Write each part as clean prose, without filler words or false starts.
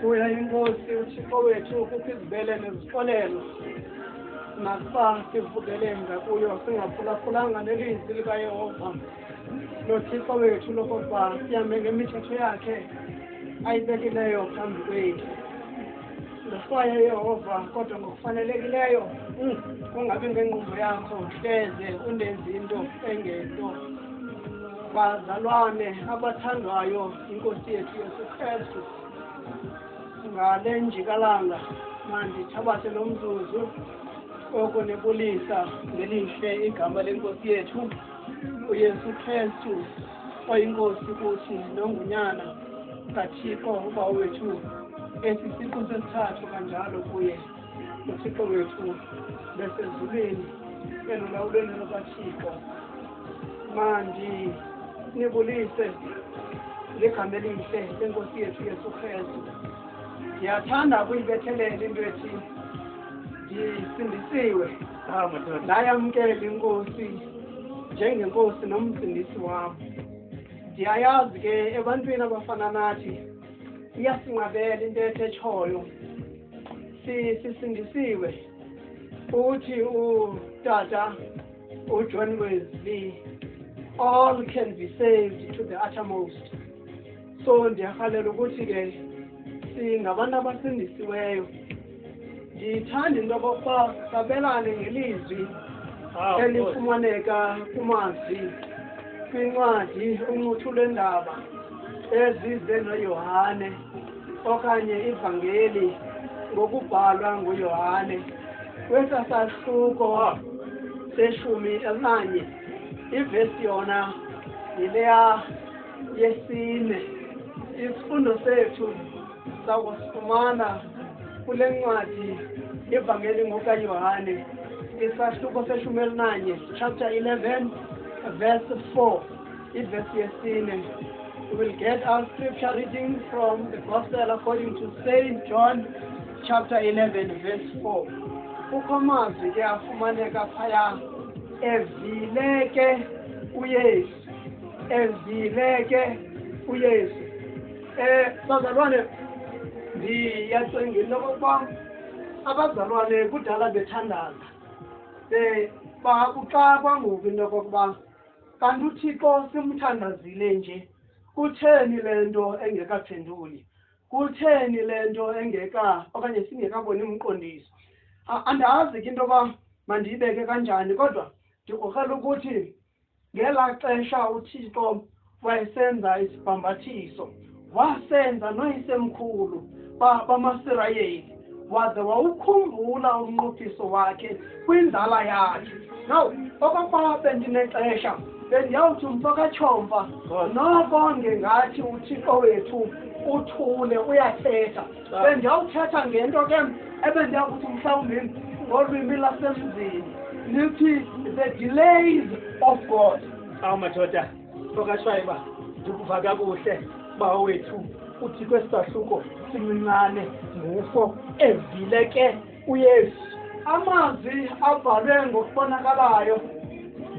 Kuya iNkosi uThixo wethu kukho izibele nezixolelo, nakuba sivukele ngakuyo singaphulaphulanga nelizwi likaYehova noThixo wethu lokokuba sihambe ngemithetho yakhe ayibekileyo phambi kwethu. Ndohlwaye Yehova, kodwa ngokufanelekileyo, kungabi ngengqumbo yakho, hleze undenze into engento. Bazalwane abathandwayo iNkosi yethu Yesu Kristu, ngale njikalanga mandithabathe lo mzuzu okunibulisa ngelihle igama lenkosi yethu uYesu Kristu, oyinkosi kuthi nongunyana kaThixo uBawo wethu, esi siqu sesithathu kanjalo kuye uThixo wethu besezulwini elulawulweni lukaThixo. Mandi nibulise ngegama elihle lenkosi yethu Yesu Kristu. Ndiyathanda ukuyibethelela into ethi ndisindisiwe, ndayamkela inkosi njengenkosi nomsindisi wam. Ndiyayazi ke ebantwini abafana nathi iyasinqabela into ethe etshoyo sisindisiwe. Uthi utata uJohn Wesley, all can be saved to the uttermost. So ndiyarhalela ukuthi ke singabantu abasindisiweyo. Ndithanda into okokuba sabelane ngelizwi elifumaneka kumazwi kwincwadi uncuthu lwendaba ezize noYohane, okanye ivangeli ngokubhalwa nguYohane, kwesa sahluko se-11, ivesi yona yileya yesine. Isifundo sethu sakusifumana kule ncwadi ivangeli ngokaYohane, isahluko se-11, chapter 11 verse 4, ivesi yesine. We will get our scripture reading from the Gospel according to Saint John, chapter 11 verse 4. Kukho amazwi ke afumaneka phaya: evile ke uYesu, evile ke uYesu. Bazalwane, ndiyacinga into okokuba abazalwane kudala bethandaza, bakuxakwa ngoku into okokuba kanti uThixo simthandazile nje, kutheni le nto engekaphenduli, kutheni le nto engeka okanye singekaboni umqondiso? Andazi ke into yoba mandiyibeke kanjani, kodwa ndikrokrela ukuthi ngelaa xesha uThixo wayesenza isibhambathiso, wasenza noyisemkhulu bamaSirayeli, waze wawukhumbula umnqophiso wakhe kwinzala yakhe. Now, okokuba bendinexesha, bendiyawuthi mfo kaTshomfa, noko ngengathi uThixo wethu uthule uyathetha. Bendiyawuthetha ngento ke ebendiyakuthi mhlawumbi ngolwimi lasemzini lithi the delays of God. Awu madoda, mfokashwayiba, ndikuva kakuhle. Bawo wethu uthi kwesi sahluko sincincane ngufo, evile ke uYesu. Amazwi abhalwe ngokubonakalayo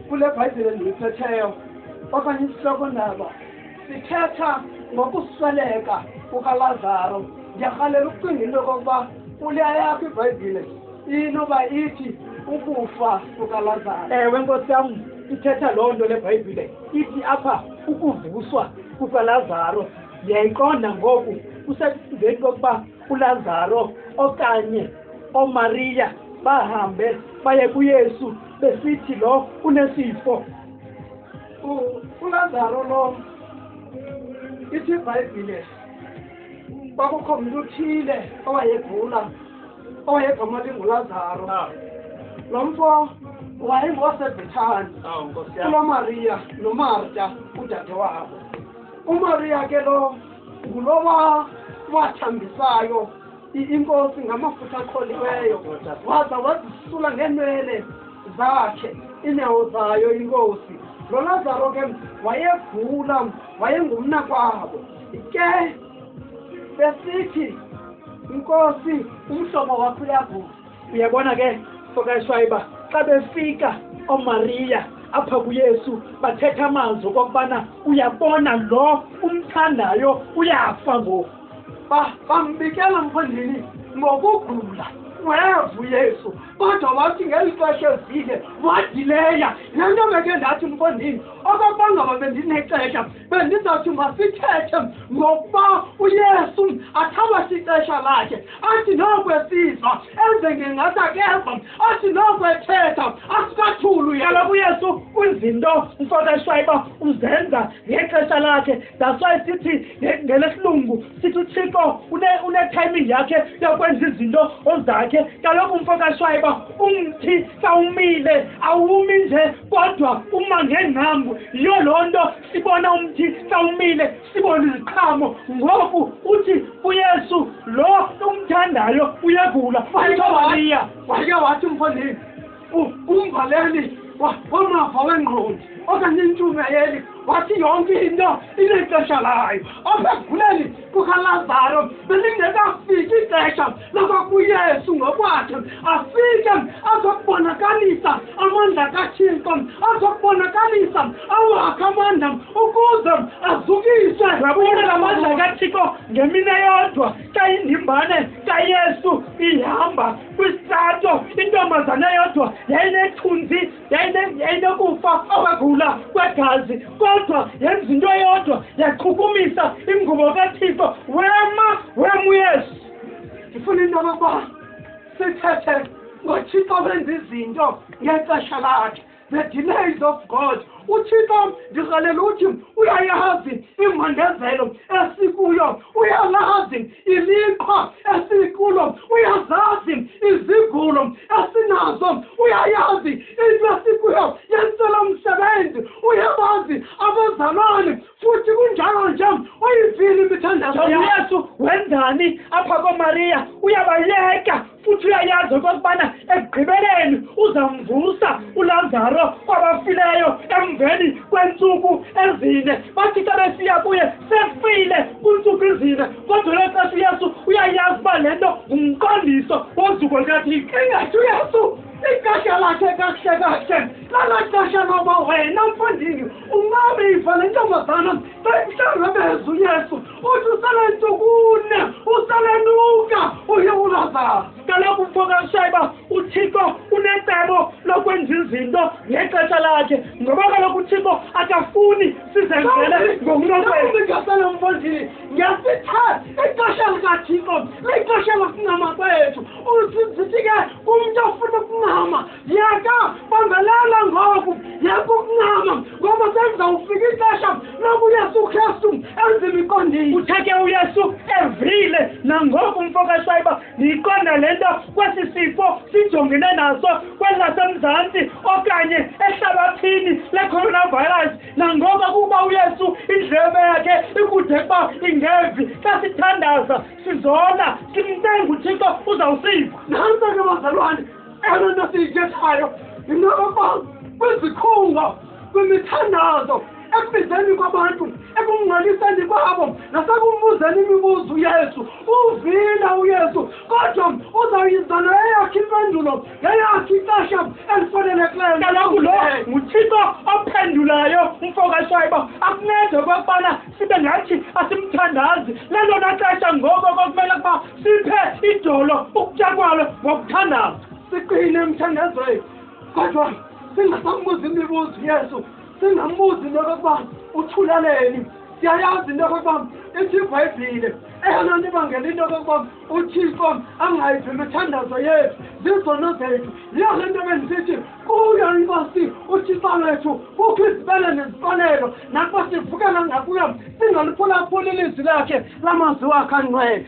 kule Bhayibhile ndiyiphetheyo okanye isihloko-ndaba sithetha ngokusweleka kukaLazaro. Ndiyarhalela ukucinga into yokokuba kuleya yakho iBhayibhile inoba ithi ukufa kukaLazaro. Ewe, nkosi yam, ithetha loo nto le Bhayibhile, ithi apha ukuvuswa kukaLazaro. Ndiyayiqonda ngoku kusemveni kokuba uLazaro okanye oMariya bahambe baye kuYesu besithi lo unesifo. ULazaro lo, ithi iBhayibhile kwakukho mntu uthile owayegula owayegama linguLazaro. Lo mfo wayengowaseBhethani, kulo Mariya noMarta udade wabo. UMariya ke lo ngulowa wathambisayo inkosi ngamafutha aqholiweyo, waza wazisula ngeenwele zakhe iinyawo zayo inkosi. Lo Lazaro ke wayegula, wayengumnakwabo ke. Besithi, "Inkosi, umhlobo wakho uyagula." Uyabona ke, mfokashwayiba, xa befika oMariya apha kuYesu, bathetha amazwi okokubana uyabona lo umthandayo uyafa ngoku. Bambikela mfondini ngokugula weva uYesu, kodwa wathi ngeli xesha evile wadileya. Le nto beke ndathi mfondini, okokuba ngaba bendinexesha bendizawuthi masithethe ngokuba uYesu athabathe ixesha lakhe, athi nokwesiva enze ngengathi akeva, athi nokwethetha asikathulu. Kaloku uYesu kwizinto mfokashwayiba uzenza ngexesha lakhe. That's why sithi ngelesilungu sithi uThixo une-timing yakhe yokwenza izinto ozakhe. Kaloku mfokashwayiba umthi xa umile awumi nje kodwa uma ngengcambu. Yiyo loo nto sibona umthi xa umile sibone iziqhamo. Ngoku uthi uYesu lo umthandayo uyagula. Wake wathi mfondini umvaleli wamava wengqondo okanye intshumayeli, wathi yonke into inexesha layo. Apha ekuguleni kukaLazaro belingekafiki ixesha lokokuba uYesu ngokwakhe afike azokubonakalisa amandla kaThixo, azokubonakalisa awakhe amandla ukuze azukiswe. Uyabona amandla kaThixo ngemini eyodwa xa indimbane kaYesu ihamba kwisitrato, intombazana eyodwa yayinethunzi, yayinokufa okwagula kwegazi, kodwa yenza into eyodwa, yachukumisa ingubo kaThixo. Wema uYesu. Ndifuna into yokokuba sithethe ngoThixo wenza izinto ngexesha lakhe, the delays of God. uThixo ndirhalela uthi uyayazi imbandezelo esikuyo, uyalazi iliqhwa esikulo, uyazazi izigulo esinazo, uyayazi into esikuyo yentsela msebenzi, uyabazi abazalwane, futhi kunjalo nje uyivile imithandazo. uYesu wenzani apha koMariya? Uyabayeka futhi uyayazi okokubana ekugqibeleni uzamvusa uLazaro kwabafileyo emveni kweentsuku ezine. Bathi xa besiya kuye sefile kwiintsuku ezine, kodwa lo xesha uYesu uyayazi uba le nto ngumqondiso wozuko lukaThixo. Ingathi uYesu ixesha lakhe kakuhle kakuhle lalaa xesha loba wena mfondini unqabiva le ntombazana bemhlangabeza uYesu, uthi uselentsuku ne uselenuka uye uLazaro. Kaloku mfokasheba uThixo unecebo lokwenza izinto ngexesha lakhe, ngoba kaloku uThixo akafuni sizenzele ngokunokwethu. Mfondini ngesithe ixesha likaThixo lixesha lokuncama kwethu. Sithi ke kumntu ofuna ukuncama, yeka bambelela ngoku, yeka ukuncama ngoba sekuzawufika ixesha lokuYesu Kristu enza imiqondiso. Uthe ke uYesu evile nangoku mfokashwayiba ndiyiqonda le nto kwesi sifo sijongene naso kwelasemzantsi okanye ehlabathini le-coronavirus. Nangoku kuba uYesu indlebe yakhe ikude kuba ingevi, xa sithandaza sizona simcenga uThixo uzawusiva. Nantso ke bazalwane eyona nto siyithethayo yinto yokokuba kwizikhungo, kwimithandazo, ekubizeni kwabantu, ekumngcwaliseni kwabo, nasekumbuzeni imibuzo uYesu. Uvile uYesu, kodwa uzawuyiza neyakhe impendulo ngeyakhe ixesha elifanelekileyo. Kaloku lo nguThixo ophendulayo umfokashwayiba, akuncede okokubana sibe ngathi asimthandazi. Lelona xesha ngoko kokumele ukuba siphe idolo ukutya kwalo ngokuthandaza. Siqine emthandazweni, kodwa singasambuzi imibuzo uYesu, singambuzi into yokokuba uthuleleni. Siyayazi into yokokuba ithi iBhayibhile eyona nto ibangela into yokokuba uThixo angayivi imithandazo yethu zizono zethu. Yiyo le nto bendisithi kuyo iNkosi uThixo wethu kukho izibele nezifanelo, nakuba sivukela ngakuyo singaliphulaphuli ilizwi lakhe lamazwi wakhe angcwele.